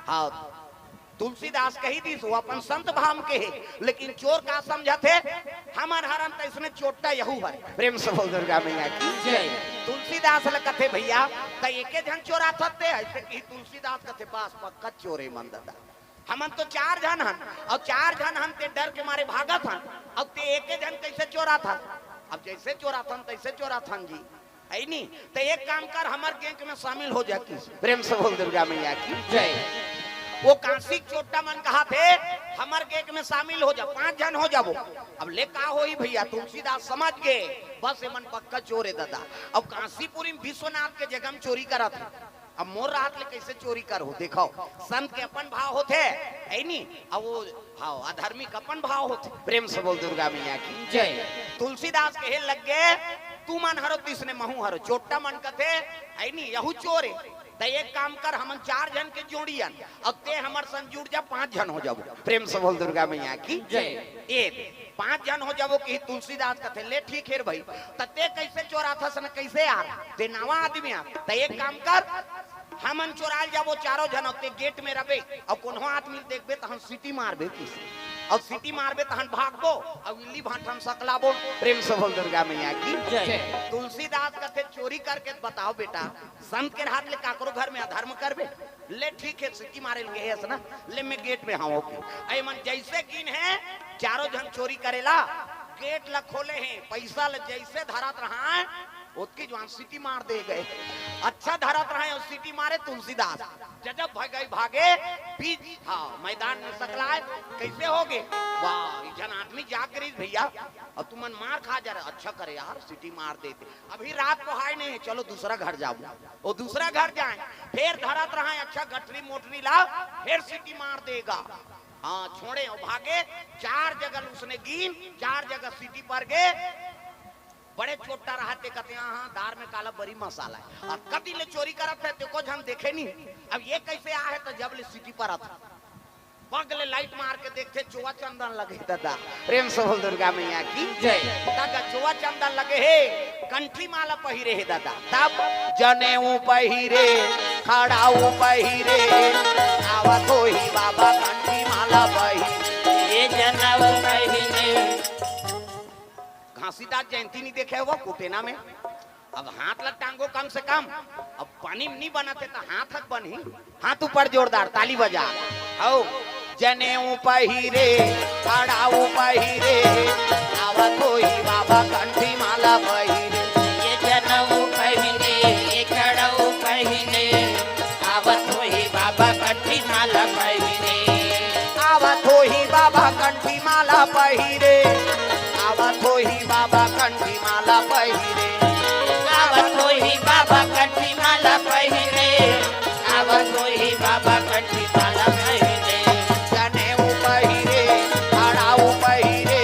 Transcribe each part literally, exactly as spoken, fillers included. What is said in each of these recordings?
हाँ, तुलसीदास कही दिस, वो अपन संत भाव के हे, लेकिन चोर का समझत हे, हमन हरन त इसने चोट्टा यहू हर। प्रेम से बोल दुर्गा मैया की जय। तुलसीदास ल कथे भैया, त एके झन चोराथस ते, अइसे कि तुलसीदास कथे, बस पक्का चोरे मन ददा, हमन तो चार झन हन, अउ चार झन हन ते डर के मारे भागत हन, अउ ते एके झन कइसे चोराथस? अब जइसे चोराथन तइसे चोराथन जी, है नी? त एक काम कर, हमर गैंग में शामिल हो जा किस। प्रेम से बोल दुर्गा मैया की जय। वो कांसी चोट्टा मन कहाथे, हमर गैंग में शामिल हो जा, पांच झन हो जाबो। अब ले का होही भैया, तुलसीदास समझ गे, बस एमन पक्का चोर हे ददा। अब कांसीपुरी में विश्वनाथ के जगह में चोरी करत हे, अब मोर राहत ले कइसे चोरी करहूं? देखव, संत के अपन भाव होथे, है नी? अब वो भाव, अधर्मी के अपन भाव होथे। प्रेम से बोल दुर्गा मैया की जय। तुलसीदास कहे लग गे, तुमन हरो तइसने महूं हरों, चोट्टा मन कथे, है नी, यहू चोर हे। त एक काम कर, हमन चार झन के जोड़ी अन, अउ ते हमर संग जुड़ जा, पांच झन हो जाबो। प्रेम से बोल दुर्गा मैया की जय। ए, पांच झन हो जाबो कि तुलसीदास कथे, ले ठीक हे रे भाई, त ते कइसे चोराथस न कइसे यार, ते नवा आदमी आ, त एक काम कर, हमन चोराल जाबो चारों झन, अउ ते गेट में रबे, अउ कोनो आदमी ल देखबे तहन सीटी मारबे किस, अउ सीटी मारबे तहन भागबो, अउ इल्ली भांठा म सकलाबो। प्रेम से बोल दुर्गा मैया की जय। तुलसीदास कथे, चोरी करके बताव बेटा, संत के रहत ले काकरो घर में अधर्म करबे? ले ठीक हे, सीटी मारे ल गे हस ना, ले मैं गेट में हवं। अउ एमन जइसे गिन हे, चारों झन चोरी करे ला गेट ला खोले हे, पइसा ला जइसे धरत रहय, ओतकी जुवार सीटी मार दे गे। अच्छा धरत रहय अउ सीटी मारे तुलसीदास, जब भागे, भागे बीच, हाँ, मैदान में सकलाय, कइसे होगे? वाह, एक झन आदमी जाग गे रहिस भैया, अउ तुमन मार खा जा रहे, अच्छा करे यार, सीटी मार देते। अभी रात को हाय नहीं है, चलो दूसरा घर जाबो। वो दूसरा घर जाय, फेर धरत रहय, अच्छा गठरी मोटरी ला, फेर सीटी मार दे गे। हाँ, छोड़े अउ भागे, चार जगह उसने गिन, चार जगह सीटी पर गे। बड़े चोट्टा रहत हे कथे, हाँ, दार में काला बरी मसाला हे। अउ कति ले चोरी करत हे, तेको झन देखे नहीं। अब ये कइसे आहे, त जब ले सीटी परत हे, पग ले लाइट मार के देखथे, चोवा चंदन लगे ददा। प्रेम से बोल दुर्गा मैया की जय। ददा चोवा चंदन लगे हे, कंठी माला पहिरे हे ददा। तब जनेऊ पहिरे, खड़ाऊ पहिरे, आवत होही बाबा कंठी माला पहिरे। ये जनेऊ पहिरे। घासीदास जयंती नहीं देखे हो कुटेना में? अब हाथ ला टांगो कम से कम। अब पानी में नहीं बनत हे त हाथ हक बनही। हाथ ऊपर जोरदार ताली बजा। हौ, जनेऊ पहिरे, खड़ाऊ पहिरे, आवत होही बाबा कंठी माला पहिरे। ये जनेऊ पहिरे, ये खड़ाऊ पहिरे, आवत होही बाबा कंठी माला पहिरे। आवत होही बाबा कंठी माला पहिरे, आवत होही बाबा कंठी माला पहिरे। आवत होही बाबा कंठी माला पहिरे, आवत होही बाबा कंठी माला पहिरे। जनेऊ पहिरे, खड़ाऊ पहिरे,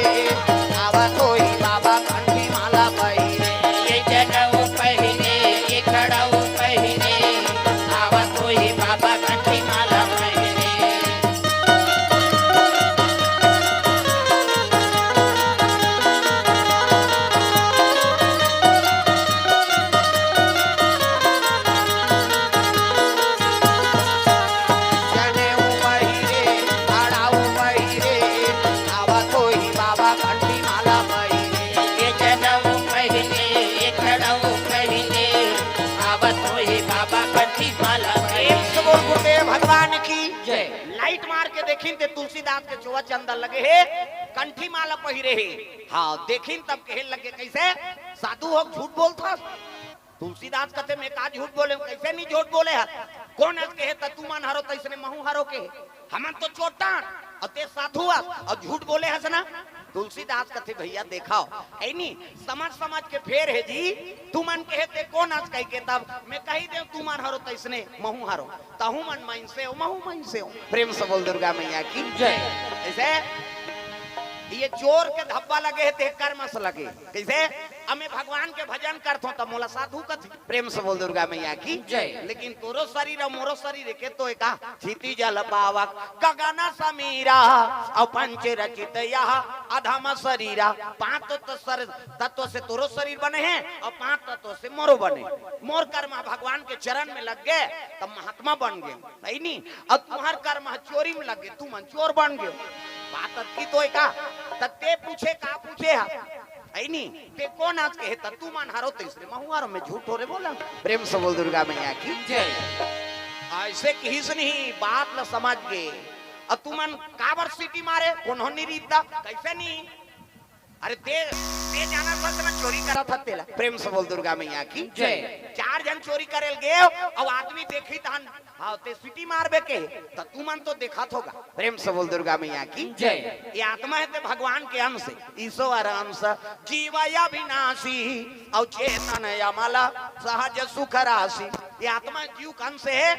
आवत होही बाबा कंठी माला पहिरे। ये जनेऊ पहिरे, ये खड़ाऊ पहिरे, आवत होही बाबा कंठी माला पहिरे। जनेऊ पहिरे, खड़ाऊ पहिरे, आवत होही बाबा कंठी माला पहिरे। ये जनेऊ पहिरे, ये खड़ाऊ पहिरे, आवत होही बाबा कंठी माला पहिरे। प्रेम से बोल गुरुदेव भगवान की जय। लाइट मार के देखिन ते तुलसीदास के चोवा चंदन लगे हे, कंठी माला पहिरे हे। हाँ, देखिन तब कहे लगे, कइसे साधु हो झूठ बोलथस? तुलसीदास कथे, मैं का झूठ बोले हूँ? कइसे नहीं झूठ बोले हस? कोन अस कहे त तुमन हरो तइसने महूं हरों कहे? हमन तो चोट्टा अन, अउ ते साधु अस, अउ झूठ बोले हस ना? तुलसीदास कथे, भैया देखव, ऐ नी, समझ समझ के फेर हे जी, तुमन कहे ते कोन अस कहिके, तब मैं कहि देंव तुमन हरो तइसने महूं हरों, तहूं मन मइनसे हो, महूं मइनसे हों। प्रेम से बोल दुर्गा मैया की जय। अइसे ये चोर के धब्बा लगे हे ते कर्म से लगे, कइसे? अब मैं भगवान के भजन करथों, तब मोला साधु कथे। प्रेम से बोल दुर्गा मैया की जय। लेकिन तोरो शरीर अउ मोरो शरीर एके तो एका, क्षिति जल पावक गगन समीरा, अउ पंच रचित यह अधम शरीरा। पांच तत्व सर-, तत्व से तोरो शरीर बने हे अउ पांच तत्व से मोरो बने। मोर कर्म भगवान के चरण में लग गे, तब महात्मा बन गे, सही नी? अउ तुम्हर कर्म ह चोरी में लग गे, तुमन चोर बन गे। बात अतकी तो एका, त ते पूछे का पूछे हा? है नी? ते कोन आज कहे त तुमन हरो, त इसलिए महूं हरो, मैं झूठ थोरे बोला। प्रेम से बोल दुर्गा मैया की जय। ऐसे किहिस नहीं, बात ल समझ गे। अउ तुमन काबर सीटी मारे, कोनो नी रीता, कैसे नी? अरे ते, ते जाना सच में चोरी करत हस तेला। प्रेम से बोल दुर्गा मैया की जय। चार झन चोरी करे ल गे, अउ आदमी देखही तहन हाँ, ते सीटी मारबे के, त तुमन तो देखत होगा। प्रेम से बोल दुर्गा मैया की जय। ये आत्मा हे ते भगवान के अंश, ईश्वर अंश, जीव अविनाशी, अउ चेतन अमल, सहज सुख राशि। ये आत्मा जीव के अंश हे,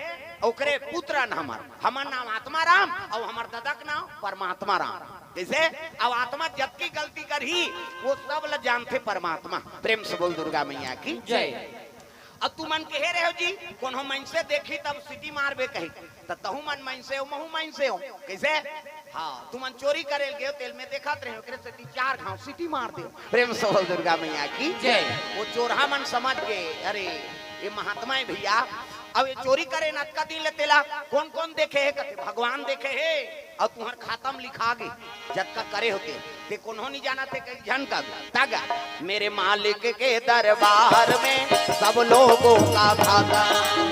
ओकरे पुत्र न हमर। हमर नाम आत्मा राम, अउ हमर ददा के नाम परमात्मा राम। जैसे अब आत्मा जतकी गलती करही, वो सब ल जानथे परमात्मा। प्रेम से बोल दुर्गा मैया की जय। अब तुमन कहे रहे हो जी, कोनो मनसे देखही तब सीटी मारबे कही, त तहू मन मनसे हो, महूं मनसे हो। कैसे? हाँ, तुमन चोरी करे ल गे हो, तेल में देखत रहे हो, ओकरे सेती चार घाव सीटी मार दे। प्रेम से बोल दुर्गा मैया की जय। वो चोरहा मन समझ गे, अरे, ये महात्मा हे भैया। अब ये चोरी करे न अतका दिन ले तेला कोन कोन देखे हे? कथे भगवान देखे हे। अउ तुंहर खाता म लिखा गे, जतका करे होते, ते कोनो नी जानत हे, कई झन का तागा। मेरे मालिक के दरबार में सब लोगों का खाता।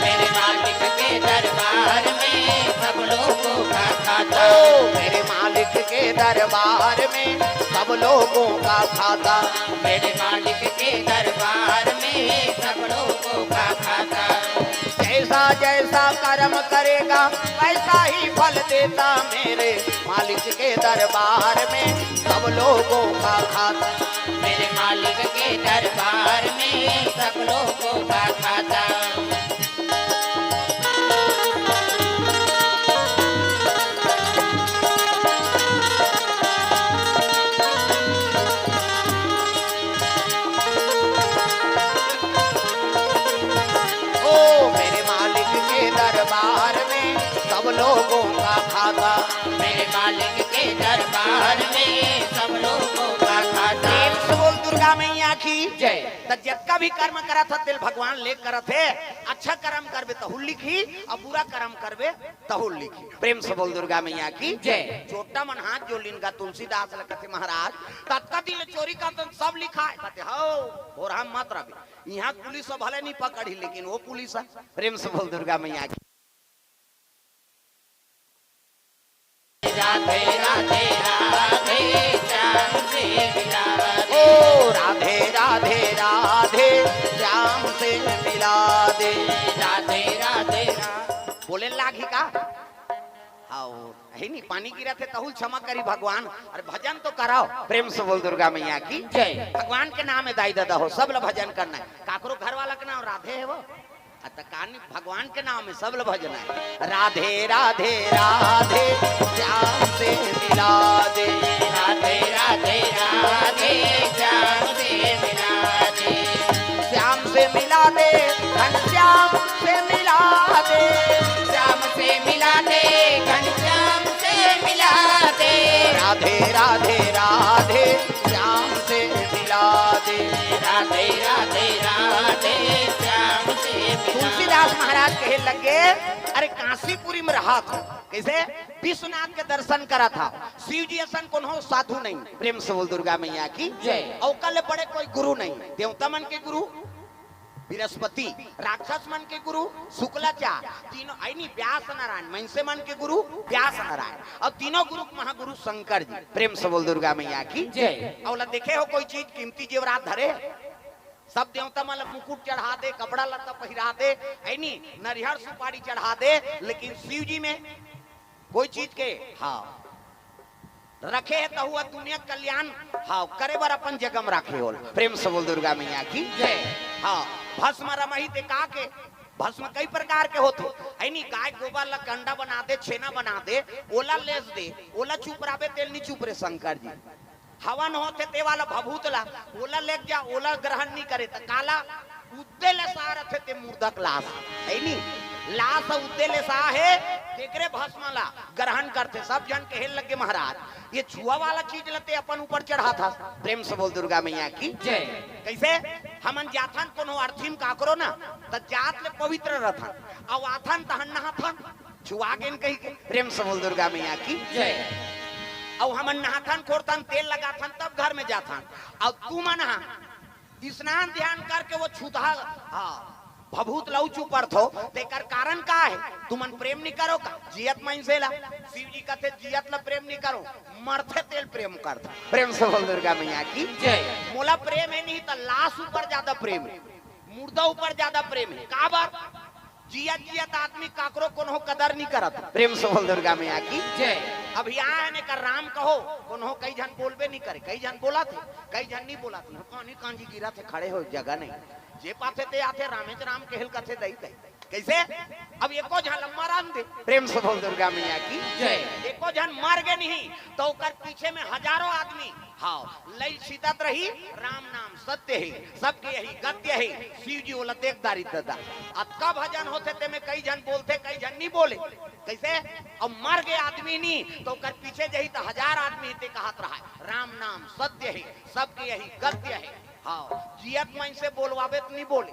मेरे मालिक के दरबार में सब लोगों का खाता। ओ, मेरे मालिक के दरबार में सब लोगों का खाता। मेरे मालिक के दरबार में सब लोगों का खाता। जैसा जैसा कर्म करेगा, वैसा ही फल देता। मेरे मालिक के दरबार में सब लोगों का खाता। मेरे मालिक के दरबार में सब लोगों का खाता। ओ मेरे मालिक के दरबार में सब लोगों का खाता। मेरे मालिक के दरबार में सब लोगों का खाता। प्रेम से बोल दुर्गा मैया की जय। त जतका भी कर्म करत हे, तेल भगवान ले करत हे। अच्छा कर्म करबे, तहू लिखही, अउ बुरा कर्म करबे, तहू लिखही। प्रेम से बोल दुर्गा मैया की जय। चोट्टा मन हाथ जोड़ लिन गा, तुलसीदास ल कथे महाराज, ततका दिन ले चोरी करत हन, सब लिखाय। कथे, हौ, भोरहा मत रहिबे। इहां पुलिस ह भले नी पकड़ही, लेकिन वो पुलिस ह। प्रेम से बोल दुर्गा मैया की। राधे राधे राधे, श्याम से मिला दे। ओ राधे राधे राधे, श्याम से मिला दे। राधे राधे राधे। बोले लागही का? हाँ, हे नी, पानी गिरत हे, तहू ल क्षमा करही भगवान। अरे भजन तो कराओ। प्रेम से बोल दुर्गा मैया की जय। भगवान के नाम हे दाई ददा हो, सब ल भजन करना हे। काकरो घर वाला के नाम राधे हे वो? अ, त कानी भगवान के नाम हे, सब ल भजना हे। राधे राधे राधे, श्याम से मिला दे। राधे राधे राधे, श्याम से मिला दे। श्याम से मिला दे, घनश्याम से मिला दे। श्याम से मिला दे, घनश्याम से मिला दे। राधे राधे राधे, श्याम से मिला दे। राधे राधे राधे, श्याम से मिला दे। तुलसीदास महाराज कहे लगे, अरे कांसीपुरी में रहत हंव, कइसे? विश्वनाथ के दर्शन करत हंव। शिव जी असन कोनो साधु नहीं। प्रेम से बोल दुर्गा मैया की जय। अउ ओकर ले बड़े कोई गुरु नहीं। देवता मन के गुरु बृहस्पति, राक्षस मन के गुरु शुक्लाचार्य, तीनों, अइ नी, व्यास नारायण, मनसे मन के गुरु व्यास नारायण, अउ तीनों गुरु के महागुरु शंकर जी। प्रेम से बोल दुर्गा मैया की जय। अउ ओला देखे हो कोई चीज, कीमती जेवरात धरे? सब देवता मन ल मुकुट चढ़ा दे, कपड़ा लत्ता पहिरा दे, अइ नी, नरिहर सुपारी चढ़ा दे, लेकिन शिव जी में कोई चीज के, हाँ, रखे हे तहू ह दुनिया के कल्याण, हाँ, करे बर अपन जगह म रखे होल। प्रेम से बोल दुर्गा मैया की जय। हाँ, भस्म रमही ते का के, भस्म कई प्रकार के होथे, अइ नी, गाय गोबर ला कंडा बना दे, छेना बना दे, ओला लेस दे, ओला चुपराबे, तेल नी चुपरे शंकर जी। हवन होथे ते वाला भभूत ला, ओला लेग जा, ओला ग्रहण नहीं करे, त काला उद्दे ले सार थे ते मुर्दक लाश, है नी? लाश उद्दे ले सार हे, तेकरे भस्म ला ग्रहण करथे। सब झन कहे लगे, महाराज, ये छुआ वाला चीज ला ते अपन ऊपर चढ़ाथस। प्रेम से बोल दुर्गा मैया की जय। कैसे? हमन जाथन कोनो अर्थी म काकरो ना, त जात ले पवित्र रथन, अउ आथन तहन नहाथन, छुआ गेन कहि के। प्रेम से बोल दुर्गा मैया की जय। अउ हमन नहाथन, खोरथन, तेल लगाथन, तब घर में जाथन। अउ तुमन हा स्नान ध्यान करके वो छुतहा, हाँ, भभूत लऊ चुपरथो, तेकर कारण का है? तुमन प्रेम नहीं करो का? जियत मनसे ला। शिव जी कथे, जियत ला प्रेम नहीं करो, मरथे तेल प्रेम करथे। प्रेम से बोल दुर्गा मैया की जय। मोला प्रेम है नहीं, त लाश ऊपर ज्यादा प्रेम है, मुर्दा ऊपर ज्यादा प्रेम है। काबर? जियत जियत आदमी काकरो कोनो कदर नहीं करत। प्रेम से बोल दुर्गा मैया की जय। अभी आए ने कर राम कहो, कोनो कई झन बोलबे नहीं करे, कई झन बोला थे, कई झन नहीं बोला थे। कानी कांजी गिरा थे, खड़े हो, जगह नहीं। जे पाथे ते आथे, रामेच राम कहल कथे दई दई। कैसे? अब एको झन ल मरन दे। प्रेम से बोल दुर्गा मैया की जय। एको झन मर गे नहीं, त ओकर पीछे में हजारों आदमी, हाँ, लई छितत रही, राम नाम सत्य है, सबके यही गत्य है। शिव जी ओला देख दारी ददा। अतका भजन होथे, ते में कई झन बोलथे, कई झन नहीं बोले। कैसे? अब मर गे आदमी नहीं, त ओकर पीछे जही त हजार आदमी ते कहत रहा, राम नाम सत्य है, सबके यही गत्य है। हाँ, जियत मनसे बोलवाबे त नहीं बोले।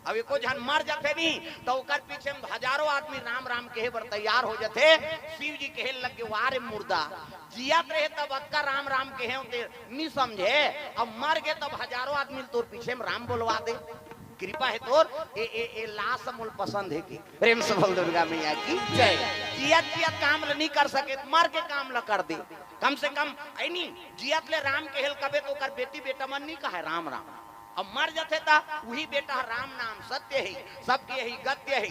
अब एको झन मर जाथे नहीं, त ओकर पीछे में हजारों आदमी राम राम कहे बर तैयार हो जाथे। शिव जी कहे लगे, "वाह रे मुर्दा, जियत रहे तब अतका राम राम कहे होते नहीं समझे, अब मर गे तब हजारों आदमी तोर पीछे में राम बोलवा दे।" कृपा है तोर, ए, ए, ए लाश मोल पसंद है कि। प्रेम से बोल दुर्गा मैया की जय। जियत जियत काम ल नहीं कर सके, मर के काम ल कर दे। कम से कम ऐनी जियत ले राम कहल कबे तो ओकर बेटी बेटा मन नहीं कहे राम राम। अब मर जाथे त उही बेटा राम नाम सत्य है, सबके यही गत्य है।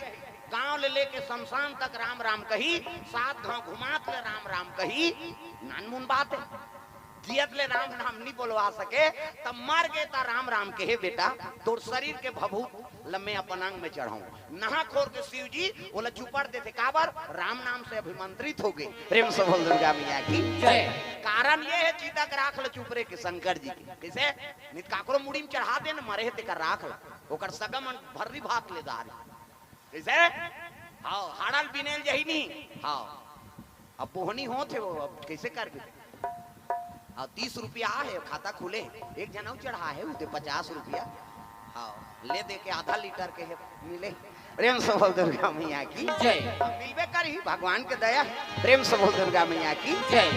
गांव ले लेके शमशान तक राम राम कही, सात घांव घुमात ले राम राम कही, नानमुन बात है। जियत ले राम नाम नहीं बोलवा सके, त मर गे त राम राम कहे, "बेटा, तोर शरीर के भभूत ल मैं अपन अंग में चढ़ाऊं।" नहा खोर के शिव जी ओला चुपड़ देथे। काबर? राम नाम से अभिमंत्रित हो गए। प्रेम से बोल दुर्गा मैया की जय। कारण ये है, चिता के राख ल चुपरे के शंकर जी के। कैसे? नित काकरो मुड़ी में चढ़ा दे न, मरे हे तेकर राख ल, ओकर सगा मन भर्री भात ले दारी। कैसे? हाँ, हाड़ल बिनेल जही नहीं। हाँ, अब बोहनी होत है वो, अब कैसे करबे? हाँ, तीस रुपया आ है, खाता खुले, एक झन अउ चढ़ा है, उते पचास रुपया। हाँ, ले दे के आधा लीटर के है, मिले। प्रेम से बोल दुर्गा मैया की जय। मिलबे करही, भगवान के दया। प्रेम से बोल दुर्गा मैया की जय।